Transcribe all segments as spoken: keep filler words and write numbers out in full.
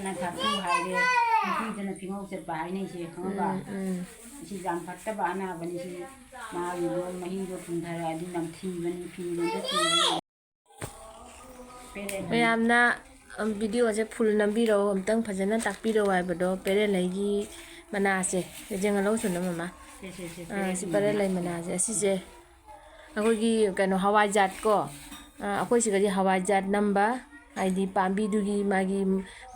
ꯅ ꯊꯥꯊꯨ ꯍꯥꯏꯔꯦ, ꯅꯨꯄꯤꯗꯅ ꯐꯤꯉꯧ ꯆꯠꯄ ꯍꯥꯏꯅꯩꯁꯦ, ꯈꯪꯉꯕ? ꯎꯝ, ꯎꯝ꯫ ꯁꯤ ꯌꯥꯝ ꯐꯠꯇꯕ ꯑꯅꯥꯕꯅꯤ ꯁꯤ꯫ ꯃꯥꯒꯤ ꯂꯣꯟ ꯃꯍꯤꯗꯣ ꯊꯨꯝꯊꯔꯛꯑꯗꯤ ꯅꯝꯊꯤꯕꯅꯤ, ꯐꯤꯔꯣꯟꯗ ꯆꯨꯕꯅꯤ꯫ ꯄꯦꯔꯦꯟ ꯂꯩ꯫ ꯃꯌꯥꯝꯅ, ꯎꯝ, ꯚꯤꯗꯤꯑꯣꯁꯦ ꯐꯨꯜ ꯅꯝꯕꯤꯔꯛꯑꯣ, ꯑꯝꯇꯪ ꯐꯖꯅ ꯇꯥꯛꯄꯤꯔꯛꯑꯣ ꯍꯥꯏꯕꯗꯣ꯫ ꯄꯦꯔꯦꯟ ꯂꯩꯒꯤ ꯃꯅꯥꯁꯦ, ꯌꯦꯡꯍꯜꯂꯧꯁꯨ ꯃꯃꯥ꯫ ꯁꯦ, ꯁꯦ, ꯁꯦ, ꯑꯥ, ꯄꯦꯔꯦꯟ ꯁꯤ ꯄꯦꯔꯦꯟ ꯂꯩ ꯃꯅꯥ꯫ ꯃꯅꯥꯁꯦ, ꯑꯁꯤꯁꯦ ꯑꯩꯈꯣꯏꯒꯤ ꯀꯩꯅꯣ ꯍꯋꯥꯏꯖꯥꯠ ꯀꯣ, ꯑꯥ, ꯑꯩꯈꯣꯏ ꯁꯤꯒꯗꯤ ꯍꯋꯥꯏꯖꯥꯠ ꯅꯝꯕ, ꯍꯥꯏꯗꯤ ꯄꯥꯝꯕꯤꯗꯨꯒꯤ ꯃꯥꯒꯤ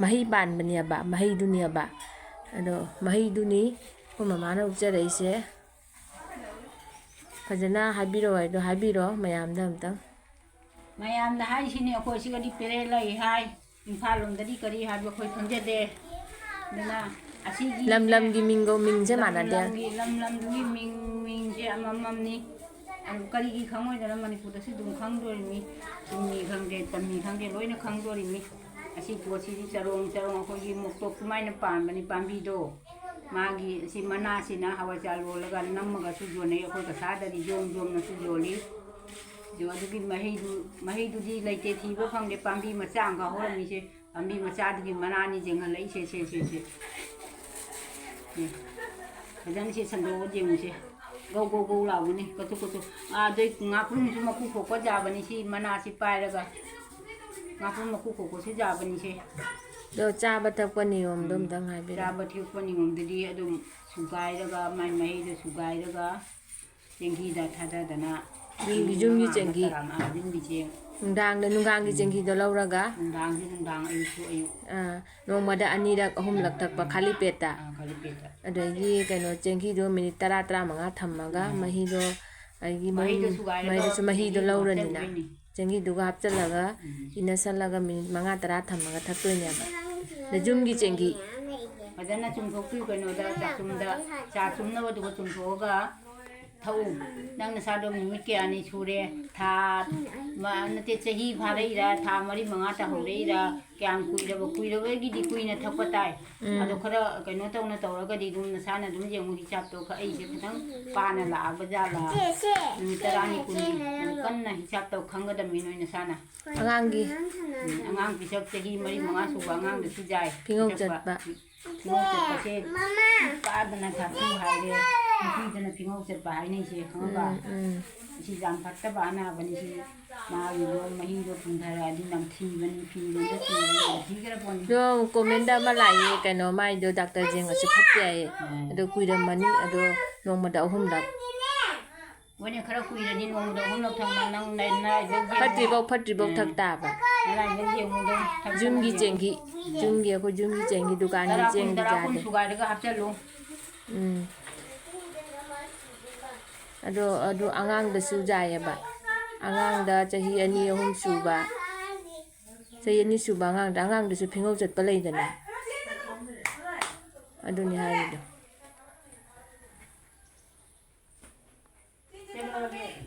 ꯃꯍꯩ ꯄꯥꯟꯕꯅꯦꯕ, ꯃꯍꯩꯗꯨꯅꯦꯕ꯫ ꯑꯗꯣ ꯃꯍꯩꯗꯨꯅꯤ ꯑꯩꯈꯣꯏ ꯃꯃꯥꯅ ꯎꯞꯆꯔꯛꯏꯁꯦ꯫ ꯐꯖꯅ ꯍꯥꯏꯕꯤꯔꯣ ꯍꯥꯏꯗꯣ ꯍꯥꯏꯕꯤꯔꯣ ꯃꯌꯥꯝꯗ ꯑꯝꯇꯪ꯫ ꯃꯌꯥꯝꯅ ꯍꯥꯏꯁꯤꯅꯤ, ꯑꯩꯈꯣꯏ ꯁꯤꯒꯗꯤ ꯄꯦꯔꯦꯟ ꯂꯩ ꯍꯥꯏ, ꯏꯝꯐꯥꯜ ꯂꯣꯝꯗꯗꯤ ꯀꯔꯤ ꯍꯥꯏꯕ ꯑꯩꯈꯣꯏ ꯈꯪꯖꯗꯦ꯫ ꯑꯗꯨꯅ ꯑꯁꯤꯒꯤ ꯂꯝ ꯂꯝꯒꯤ ꯃꯤꯡꯒꯧ ꯃꯤꯡꯁꯦ ꯂꯝ ꯃꯥꯟꯅꯗꯦ꯫ ꯂꯝꯒꯤ, ꯂꯝ ꯂꯝꯗꯨꯒꯤ ꯃꯤꯡ, ꯃꯤꯡꯁꯦ ꯑꯃꯃꯝꯅꯤ꯫ ꯑꯗꯨ ꯀꯔꯤꯒꯤ ꯈꯪꯉꯣꯏꯗꯅ? ꯃꯅꯤꯄꯨꯔꯗꯁꯨ ꯑꯗꯨꯝ ꯈꯪꯗꯣꯔꯤꯃꯤ꯫ ꯆꯤꯡꯃꯤ ꯈꯪꯗꯦ, ꯇꯝꯃꯤ ꯈꯪꯗꯦ, ꯂꯣꯏꯅ ꯈꯪꯗꯣꯔꯤꯃꯤ꯫ ꯑꯁꯤ ꯄꯣꯠꯁꯤꯗꯤ ꯆꯔꯣꯡ ꯆꯔꯣꯡ ꯑꯩꯈꯣꯏꯒꯤ ꯃꯣꯛꯇꯣꯛ ꯁꯨꯃꯥꯏꯅ ꯄꯥꯟꯕꯅꯤ ꯄꯥꯝꯕꯤꯗꯣ꯫ ꯃꯥꯒꯤ ꯑꯁꯤ ꯃꯅꯥꯁꯤꯅ ꯍꯋꯥꯏꯖꯥꯔ ꯂꯣꯜꯂꯒ ꯅꯝꯃꯒꯁꯨ ꯌꯣꯟꯅꯩ, ꯑꯩꯈꯣꯏ ꯀꯁꯥꯗꯗꯤ ꯌꯣꯝ ꯌꯣꯝꯅꯁꯨ ꯌꯣꯜꯂꯤ꯫ ꯑꯗꯨ ꯑꯗꯨꯒꯤ ꯃꯍꯩꯗꯨ, ꯃꯍꯩꯗꯨꯗꯤ ꯂꯩꯇꯦ, ꯊꯤꯕ ꯐꯪꯗꯦ꯫ ꯄꯥꯝꯕꯤ ꯃꯆꯥ ꯑꯃꯒ ꯍꯧꯔꯝꯃꯤꯁꯦ, ꯄꯥꯝꯕꯤ ꯃꯆꯥꯗꯨꯒꯤ ꯃꯅꯥꯅꯤ ꯌꯦꯡꯍꯜꯂꯛꯏꯁꯦ, ꯁꯦ, ꯁꯦ, ꯁꯦ꯫ ꯁꯦ꯫ ꯐꯖꯅ ꯁꯤ ꯁꯟꯗꯣꯛꯑ ꯌꯦꯡꯉꯨꯁꯦ꯫ ꯒꯧ ꯒꯧ ꯒꯧ ꯂꯥꯎꯒꯅꯤ, ꯀꯆꯨ ꯀꯆꯨ꯫ ꯑꯥ, ꯑꯗꯩ ꯉꯥꯄ꯭ꯔꯨꯝꯁꯨ ꯃꯀꯨ ꯈꯣꯛꯄ ꯌꯥꯕꯅꯤ ꯁꯤ ꯃꯅꯥꯁꯤ ꯄꯥꯏꯔꯒ꯫ ꯉꯥꯄ꯭ꯔꯨꯝ ꯃꯀꯨ ꯈꯣꯛꯄꯁꯨ ꯌꯥꯕꯅꯤ ꯁꯦ꯫ ꯑꯗꯣ ꯆꯥꯕ ꯊꯛꯄ ꯅꯤꯌꯣꯝꯗꯣ ꯎꯝ꯫ ꯑꯝꯇꯪ ꯍꯥꯏꯕꯤꯔꯛꯑꯣ꯫ ꯆꯥꯕ ꯊꯛꯄ ꯅꯤꯌꯣꯝꯗꯗꯤ ꯑꯗꯨꯝ ꯁꯨꯒꯥꯏꯔꯒ, ꯃꯥꯏ ꯃꯍꯤꯗꯣ ꯁꯨꯒꯥꯏꯔꯒ, ꯆꯦꯡꯍꯤꯗ ꯊꯥꯗꯗꯅ ꯌꯨꯝꯒꯤ, ꯌꯨꯝꯒꯤ ꯆꯦꯡꯍꯤ꯫ ꯇꯔꯥ ꯃꯉꯥ ꯌꯨꯝꯒꯤ ꯆꯦꯡ꯫ ꯅꯨꯡꯗꯥꯡꯗ, ꯅꯨꯡꯗꯥꯡꯒꯤ ꯎꯝ꯫ ꯆꯦꯡꯍꯤꯗꯣ ꯂꯧꯔꯒ꯫ ꯅꯨꯡꯗꯥꯡꯁꯨ ꯅꯨꯡꯗꯥꯡ, ꯑꯌꯨꯛꯁꯨ ꯑꯌꯨꯛ꯫ ꯑꯥ, ꯅꯣꯡꯃꯗ ꯑꯅꯤꯔꯛ, ꯑꯍꯨꯝꯂꯛ ꯊꯛꯄ ꯈꯥꯂꯤ ꯄꯦꯠꯇ꯫ ꯑꯥ, ꯈꯥꯂꯤ ꯄꯦꯠꯇ꯫ ꯑꯗꯒꯤ ꯀꯩꯅꯣ, ꯆꯦꯡꯍꯤꯗꯣ ꯃꯤꯅꯤꯠ ꯇꯔꯥ, ꯇꯔꯥꯃꯉꯥ ꯊꯝꯃꯒ ꯎꯝ꯫ ꯃꯍꯤꯗꯣ, ꯑꯩꯒꯤ ꯃꯔꯨ-, ꯃꯍꯤꯗꯣ ꯁꯨꯒꯥꯏꯔꯒ ꯃꯍꯤꯗꯨꯁꯨ ꯃꯍꯤꯗꯣ ꯆꯦꯡꯍꯤꯗꯣ ꯂꯧꯔꯅꯤꯅ꯫ ꯍꯥꯞꯆꯟꯗꯣꯏꯅꯤ꯫ ꯆꯦꯡꯍꯤꯗꯨꯒ ꯍꯥꯞꯆꯜꯂꯒ ꯎꯝ꯫ ꯏꯅꯁꯜꯂꯒ ꯃꯤꯅꯤꯠ ꯃꯉꯥ ꯇꯔꯥ ꯊꯝꯃꯒ ꯊꯛꯇꯣꯏꯅꯦꯕ꯫ ꯑꯗ ꯌꯨꯝꯒꯤ ꯆꯦꯡꯍꯤ꯫ ꯐꯖꯅ ꯆꯨꯝꯊꯣꯛꯄꯤꯌꯨ ꯀꯩꯅꯣꯗ, ꯆꯥꯛꯆꯨꯝꯗ, ꯆꯥ ꯆꯨꯝꯅꯕꯗꯨꯒ ꯆꯨꯝꯊꯣꯛꯑꯒ ꯊꯛꯎ꯫ ꯅꯪ ꯅꯁꯥꯗꯣ ꯅꯨꯃꯤꯠ ꯀꯌꯥꯅꯤ ꯁꯨꯔꯦ? ꯊꯥ ꯃ-, ꯅꯠꯇꯦ, ꯆꯍꯤ ꯐꯥꯔꯛꯏꯔꯥ? ꯊꯥ ꯃꯔꯤ ꯃꯉꯥ ꯇꯥꯍꯧꯔꯛꯏꯔꯥ? ꯀꯌꯥꯝ ꯀꯨꯏꯔꯕ? ꯀꯨꯏꯔꯕꯒꯤꯗꯤ ꯀꯨꯏꯅ ꯊꯛꯄ ꯇꯥꯏ꯫ ꯎꯝ꯫ ꯑꯗꯣ ꯈꯔ ꯀꯩꯅꯣ ꯇꯧꯅ ꯇꯧꯔꯒꯗꯤ ꯑꯗꯨꯝ ꯅꯁꯥꯅ ꯑꯗꯨꯝ ꯌꯦꯡꯉꯨ, ꯍꯤꯁꯥꯞꯇꯣ ꯈ-, ꯑꯩꯁꯦ ꯈꯤꯇꯪ ꯄꯥꯅ ꯂꯥꯛꯑꯕ ꯖꯥꯠꯂꯥ? ꯅꯨꯃꯤꯠ ꯇꯔꯥꯅꯤ, ꯀꯨꯟꯅꯤ ꯀꯟꯅ ꯍꯤꯁꯥꯞ ꯇꯧ ꯈꯪꯒꯗꯕꯅꯤ ꯅꯣꯏ ꯅꯁꯥꯅ꯫ ꯑꯉꯥꯡꯒꯤ꯫ ꯎꯝ, ꯑꯉꯥꯡ ꯄꯤꯁꯛ ꯆꯍꯤ ꯃꯔꯤ ꯃꯉꯥ ꯁꯨꯕ ꯑꯉꯥꯡꯗꯁꯨ ꯌꯥꯏ꯫ ꯐꯤꯉꯧ ꯄꯤꯁꯛꯄ꯫ ꯆꯠꯄ꯫ ꯐꯤꯉꯧ ꯆꯠꯄꯁꯦ ꯅꯨꯄꯥꯗꯅ ꯙꯥꯇꯨ ꯍꯥꯏꯔꯦ, ꯅꯨꯄꯤꯗꯅ ꯐꯤꯉꯧ ꯆꯠꯄ ꯍꯥꯏꯅꯩꯁꯦ, ꯈꯪꯉꯕ? ꯎꯝ, ꯎꯝ꯫ ꯁꯤ ꯌꯥꯝ ꯐꯠꯇꯕ ꯑꯅꯥꯕꯅꯤ ꯁꯤ꯫ ꯃꯥꯒꯤꯗꯣ ꯃꯍꯤꯗꯣ ꯄꯨꯝꯊꯔꯛꯑꯗꯤ ꯅꯝꯊꯤꯕꯅꯤ, ꯐꯤꯗꯣ ꯊꯤꯈ꯭ꯔ ꯄꯣꯠꯅꯤ꯫ ꯑꯗꯣ comment ꯑꯃ ꯂꯥꯛꯑꯦ, ꯀꯩꯅꯣ, ꯃꯥꯏꯗꯣ ꯗꯥꯛꯇꯔ ꯌꯦꯡꯉꯁꯨ ꯐꯠꯇꯦ ꯍꯥꯏꯌꯦ꯫ ꯎꯝ꯫ ꯑꯗꯣ ꯀꯨꯏꯔꯝꯃꯅꯤ, ꯑꯗꯣ ꯅꯣꯡꯃꯗ ꯑꯍꯨꯝꯂꯛ꯫ ꯍꯣꯏꯅꯦ, ꯈꯔ ꯀꯨꯏꯔꯗꯤ ꯅꯣꯡꯃꯗ ꯑꯍꯨꯝꯂꯛ ꯊꯛꯅ ꯅꯪ ꯅ-, ꯅꯥꯏꯗꯣ ꯌꯦꯡꯉꯣ꯫ ꯐꯠꯇ꯭ꯔꯤꯐꯧ, ꯐꯠꯇ꯭ꯔꯤꯐꯧ ꯎꯝ꯫ ꯊꯛ ꯇꯥꯕ꯫ ꯅꯅꯥꯏꯗꯣ ꯌꯦꯡꯉꯨꯗꯣ, ꯊꯛꯇꯅ ꯖꯨꯝꯒꯤ ꯌꯦꯡꯉꯨ꯫ ꯆꯦꯡꯍꯤ, ꯖꯨꯝꯒꯤ, ꯑꯩꯈꯣꯏ ꯖꯨꯝꯒꯤ ꯆꯦꯡꯍꯤ ꯗꯨꯀꯥꯟꯒꯤ ꯇꯔꯥ ꯀꯨꯟ, ꯆꯦꯡꯗꯤ ꯇꯔꯥ ꯀꯨꯟ ꯆꯥꯗꯦ꯫ ꯁꯨꯒꯥꯏꯔꯒ ꯍꯥꯞꯆꯜꯂꯨ꯫ ꯎꯝ꯫ ꯑꯗꯣ, ꯑꯗꯨ ꯑꯉꯥꯡꯗꯁꯨ ꯌꯥꯏꯑꯕ꯫ ꯑꯉꯥꯡꯗ ꯆꯍꯤ ꯑꯅꯤ, ꯑꯍꯨꯝ ꯁꯨꯕ, ꯆꯍꯤ ꯑꯅꯤ ꯁꯨꯕ ꯑꯉꯥꯡꯗ, ꯑꯉꯥꯡꯗꯁꯨ ꯐꯤꯉꯧ ꯆꯠꯄ ꯂꯩꯗꯅ, ꯑꯗꯨꯅꯤ ꯍꯥꯏꯔꯤꯗꯣ꯫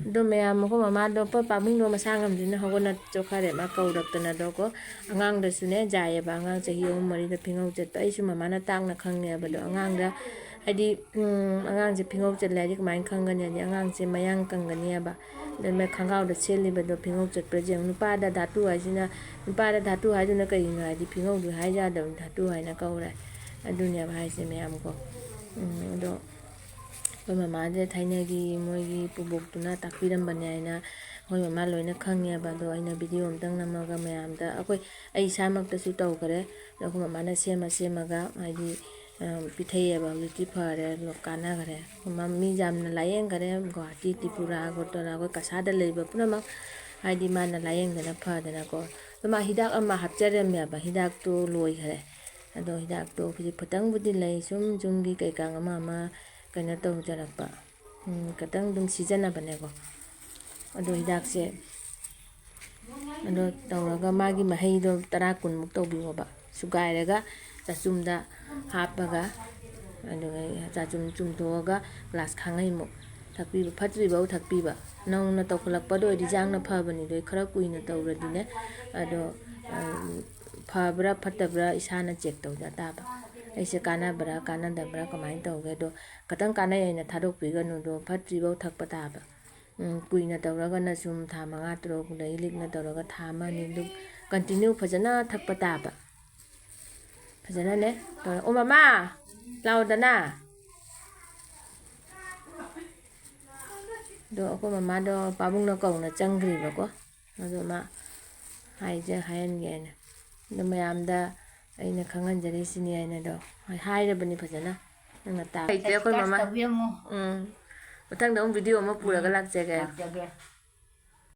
ꯑꯗꯣ ꯃꯌꯥꯝ, ꯑꯩꯈꯣꯏ ꯃꯃꯥꯗꯣ, ꯑꯩꯈꯣꯏ ꯄꯥꯕꯨꯡꯗꯣ ꯃꯁꯥ ꯉꯝꯗ꯭ꯔꯤꯅ ꯍꯧꯒꯠꯅ ꯆꯣꯛꯈꯔꯦ, ꯃꯥ ꯀꯧꯔꯛꯇꯅꯗꯣꯀꯣ꯫ ꯑꯉꯥꯡꯗꯁꯨꯅꯦ ꯌꯥꯏꯑꯕ, ꯑꯉꯥꯡ ꯆꯍꯤ ꯑꯍꯨꯝ ꯃꯔꯤꯗ ꯐꯤꯉꯧ ꯆꯠꯄ꯫ ꯑꯩꯁꯨ ꯃꯃꯥꯅ ꯇꯥꯛꯅ ꯈꯪꯉꯦꯕ꯫ ꯑꯗꯣ ꯑꯉꯥꯡꯗ, ꯍꯥꯏꯗꯤ, ꯎꯝ, ꯑꯉꯥꯡꯁꯦ ꯐꯤꯉꯧ ꯆꯠꯂꯦ ꯍꯥꯏꯗꯤ ꯀꯃꯥꯏꯅ ꯈꯪꯒꯅꯤ ꯍꯥꯏꯗꯤ, ꯑꯉꯥꯡꯁꯦ ꯃꯌꯥꯡ ꯀꯪꯒꯅꯤꯕ꯫ ꯑꯗꯨ ꯃꯣꯏ ꯈꯣꯡꯒ꯭ꯔꯥꯎꯗ ꯁꯦꯠꯂꯤꯕꯗꯣ ꯐꯤꯉꯧ ꯆꯠꯄ꯭ꯔꯥ ꯌꯦꯡꯉꯨ꯫ ꯅꯨꯄꯥꯗ ꯙꯥꯇꯨ ꯍꯥꯏꯁꯤꯅ, ꯅꯨꯄꯥꯗ ꯙꯥꯇꯨ ꯍꯥꯏꯗꯨꯅ ꯀꯩꯒꯤꯅꯣ ꯍꯥꯏꯗꯤ, ꯐꯤꯉꯧꯗꯨ ꯍꯥꯏ ꯌꯥꯗꯕꯅꯤ, ꯙꯥꯇꯨ ꯍꯥꯏꯅ ꯀꯧꯔꯦ꯫ ꯑꯗꯨꯅꯦꯕ ꯍꯥꯏꯁꯦ ꯃꯌꯥꯝꯀꯣ꯫ ꯎꯝ, ꯑꯗꯣ ꯑꯩꯈꯣꯏ ꯃꯃꯥꯁꯦ ꯊꯥꯏꯅꯒꯤ ꯃꯣꯏꯒꯤ ꯄꯨꯕꯣꯛꯇꯨꯅ ꯇꯥꯛꯄꯤꯔꯝꯕꯅꯦ ꯍꯥꯏꯅ ꯑꯩꯈꯣꯏ ꯃꯃꯥ ꯂꯣꯏꯅ ꯈꯪꯉꯦꯕ꯫ ꯑꯗꯣ ꯑꯩꯅ video ꯑꯝꯇꯪ ꯅꯝꯃꯒ ꯃꯌꯥꯝꯗ, ꯑꯩꯈꯣꯏ, ꯑꯩ ꯏꯁꯥꯃꯛꯇꯁꯨ ꯇꯧꯈꯔꯦ꯫ ꯑꯗꯣ ꯑꯩꯈꯣꯏ ꯃꯃꯥꯅ ꯁꯦꯝꯃ ꯁꯦꯝꯃꯒ ꯍꯥꯏꯗꯤ, ꯑ, ꯄꯤꯊꯩꯑꯕ꯫ ꯍꯧꯖꯤꯛꯇꯤ ꯐꯔꯦ, ꯂꯣ-, ꯀꯥꯟꯅꯈꯔꯦ꯫ ꯃ-, ꯃꯤ ꯌꯥꯝꯅ ꯂꯥꯏꯌꯦꯡꯈꯔꯦ, ꯒꯨꯍꯥꯇꯤ, ꯇ꯭ꯔꯤꯄꯨꯔꯥ, ꯑꯒꯔꯇꯂꯥ, ꯑꯩꯈꯣꯏ ꯀꯁꯥꯗ ꯂꯩꯕ ꯄꯨꯝꯅꯃꯛ ꯍꯥꯏꯗꯤ ꯃꯥꯅ ꯂꯥꯏꯌꯦꯡꯗꯅ ꯐꯗꯅꯀꯣ꯫ ꯑꯗꯣ ꯃꯥ ꯍꯤꯗꯥꯛ ꯑꯃ ꯍꯥꯞꯆꯔꯝꯃꯦꯕ, ꯍꯤꯗꯥꯛꯇꯣ ꯂꯣꯏꯈꯔꯦ꯫ ꯑꯗꯣ ꯍꯤꯗꯥꯛꯇꯣ ꯍꯧꯖꯤꯛ ꯈꯤꯇꯪꯕꯨꯗꯤ ꯂꯩ, ꯁꯨꯝ ꯌꯨꯝꯒꯤ ꯀꯩꯀꯥ ꯑꯃ ꯑꯃ ꯀꯩꯅꯣ ꯇꯧꯖꯔꯛꯄ, ꯎꯝ, ꯈꯤꯇꯪ ꯑꯗꯨꯝ ꯁꯤꯖꯤꯟꯅꯕꯅꯦꯀꯣ꯫ ꯑꯗꯣ ꯍꯤꯗꯥꯛꯁꯦ, ꯑꯗꯣ ꯇꯧꯔꯒ ꯃꯥꯒꯤ ꯃꯍꯩꯗꯣ ꯇꯔꯥ ꯀꯨꯟꯃꯨꯛ ꯇꯧꯕꯤꯌꯣꯕ, ꯁꯨꯒꯥꯏꯔꯒ ꯆꯥꯆꯨꯝꯗ ꯍꯥꯞꯄꯒ, ꯑꯗꯨꯒ ꯆꯥꯆꯨꯝ ꯆꯨꯝꯊꯣꯛꯑꯒ glass ꯈꯥꯡꯉꯩꯃꯨꯛ ꯊꯛꯄꯤꯕ, ꯐꯠꯇ꯭ꯔꯤꯐꯥꯎ ꯊꯛꯄꯤꯕ꯫ ꯅꯧꯅ ꯇꯧꯈꯠꯂꯛꯄꯗ ꯑꯣꯏꯔꯗꯤ ꯍꯛꯆꯥꯡꯅ ꯐꯕꯅꯤꯗꯣ, ꯈꯔ ꯀꯨꯏꯅ ꯇꯧꯔꯗꯤꯅꯦ, ꯑꯗꯣ, ꯎꯝ, ꯐꯕ꯭ꯔꯥ ꯐꯠꯇꯕ꯭ꯔꯥ ꯏꯁꯥꯅ ꯆꯦꯛ ꯇꯧꯖ ꯇꯥꯕ꯫ ꯑꯩꯁꯦ ꯀꯥꯟꯅꯕ꯭ꯔꯥ ꯀꯥꯟꯅꯗꯕ꯭ꯔꯥ ꯀꯃꯥꯏꯅ ꯇꯧꯒꯦ? ꯑꯗꯣ ꯈꯇꯪ ꯀꯥꯟꯅꯩ ꯍꯥꯏꯅ ꯊꯥꯗꯣꯛꯄꯤꯒꯅꯨꯗꯣ, ꯐꯠꯇ꯭ꯔꯤꯐꯥꯎ ꯊꯛꯄ ꯇꯥꯕ꯫ ꯎꯝ, ꯀꯨꯏꯅ ꯇꯧꯔꯒꯅ ꯁꯨꯝ ꯊꯥ ꯃꯉꯥ ꯇꯔꯨꯛ, ꯑꯗꯒꯤ ꯂꯤꯛꯅ ꯇꯧꯔꯒ ꯊꯥ ꯑꯃ ꯑꯅꯤ ꯑꯗꯨꯝ continue ꯐꯖꯅ ꯊꯛꯄ ꯇꯥꯕ꯫ ꯐꯖꯅꯅꯦ ꯇꯧꯔ-, ꯑꯣ ꯃꯃꯥ, ꯂꯥꯛꯑꯣꯗꯅ꯫ ꯑꯗꯣ ꯑꯩꯈꯣꯏ ꯃꯃꯥꯗꯣ ꯄꯥꯕꯨꯡꯅ ꯀꯧꯅ ꯆꯪꯈ꯭ꯔꯤꯕꯀꯣ꯫ ꯑꯗꯣ ꯃꯥ ꯍꯥꯏꯖ-, ꯍꯥꯏꯍꯟꯒꯦ ꯍꯥꯏꯅ꯫ ꯑꯗꯣ ꯃꯌꯥꯝꯗ ꯑꯩꯅ ꯈꯪꯍꯟꯖꯔꯤꯁꯤꯅꯤ ꯍꯥꯏꯅꯗꯣ꯫ ꯍꯣꯏ, ꯍꯥꯏꯔꯕꯅꯤ ꯐꯖꯅ꯫ ꯅꯪꯅ ꯇꯥ-, ꯂꯩꯇ꯭ꯔꯦ ꯑꯩꯈꯣꯏ ꯃꯃꯥ꯫ ꯇꯧꯕꯤꯔꯝꯃꯣ꯫ ꯎꯝ꯫ ꯃꯊꯪꯗ ꯑꯃꯨꯛ video ꯑꯃ ꯄꯨꯔꯒ ꯂꯥꯛꯆꯒꯦ꯫ ꯂꯥꯛꯆꯒꯦ꯫